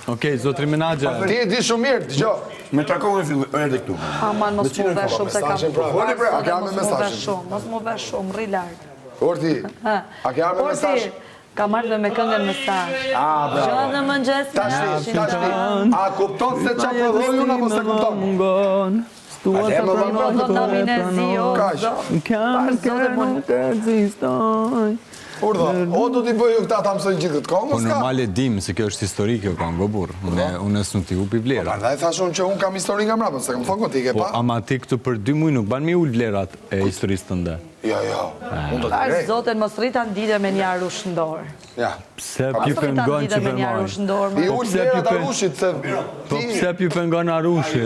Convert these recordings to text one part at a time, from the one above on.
Okej, zotri menaxher. Ti e di shumë mirë, dëgjo. Me çfarë kohë fillu erdhe këtu? Aman mos mu vesh shumë se kam. Mesazhin pra. Foli pra, a ke ardhur me Mos mu vesh mesazhin? shumë, mos mu vesh shumë, rri larg. Orti, a ke ardhur me Orti, mesazh? kam ardhur me këngën mesazh. Ah, bravo. Gjë në mëngjes me Tashti, tashti, a kupton se çfarë prodhoj unë apo s'e kupton? Mungon. S'dua Ale, ta më pranoj, Prodhon po namin e e zi, o Kaq. zot. Kam Zot ke e mund. nuk ekzistoj. Urdhë, o do t'i bëj ju këta ta mësojnë gjithë këtë këngë, Po s'ka? normal e dim se kjo është histori kjo këngë, o burr. Unë unë s'nu t'i hupi vlera. Prandaj thash unë që unë kam histori nga mbrapa, se kam thonë ti ke Po pa? ama ti këtu për dy muaj nuk ban mi ul vlerat e historisë tënde. Jo, jo, unë do t'i Pash ngrej. zotin, mos rrita ndite me një arush në dorë. Ja. Pse Mos p'i rrita pengon ndite që me pe një maj? arush në dorë. I më. Po ul pse vlerat p'i pen- arushit se Po ti pse p'i pengon arushi?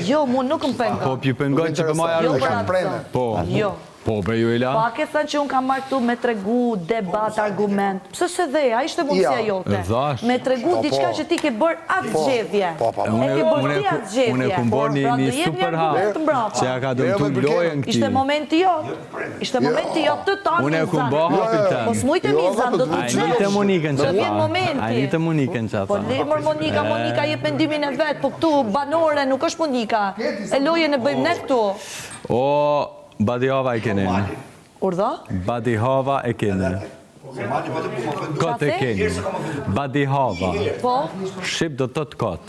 Jo, mu nuk më Po pengon. p'i pengon që pe maj Jo arushi? për kam atë prene. sot. Po. Jo. Po, bre Juela. Po a ke thënë që unë kam marrë këtu me tregu debat, argument? Pse se dhe, a ishte mundësia Ja. jote? E dhash. Me tregu Po, diçka po. që ti ke bërë atë zgjedhje. Po, po, po. E Unë ke bërë unë ti atë zgjedhje. unë kum bërë një Pra, një do jep një super hap argument mbrapa. që ja ka Jo, dëmtu me përket. lojën këtij. Ishte momenti jot. Ishte momenti jot të tanë Unë e kum bë hapin tem. Mos mujte Jo, mi zan, po do të A e njëjtë Monikën Do që vjen tha. momenti. A e njëjtë Monikën që Po tha. le mor Monika, Monika jep mendimin e vet, po këtu banore nuk është Monika. E lojën e bëjmë ne këtu. O, Badihava e keni. Urdhë? Badihava e keni. Kot e the? keni. Badihava. Po. Shqip do të thotë kot.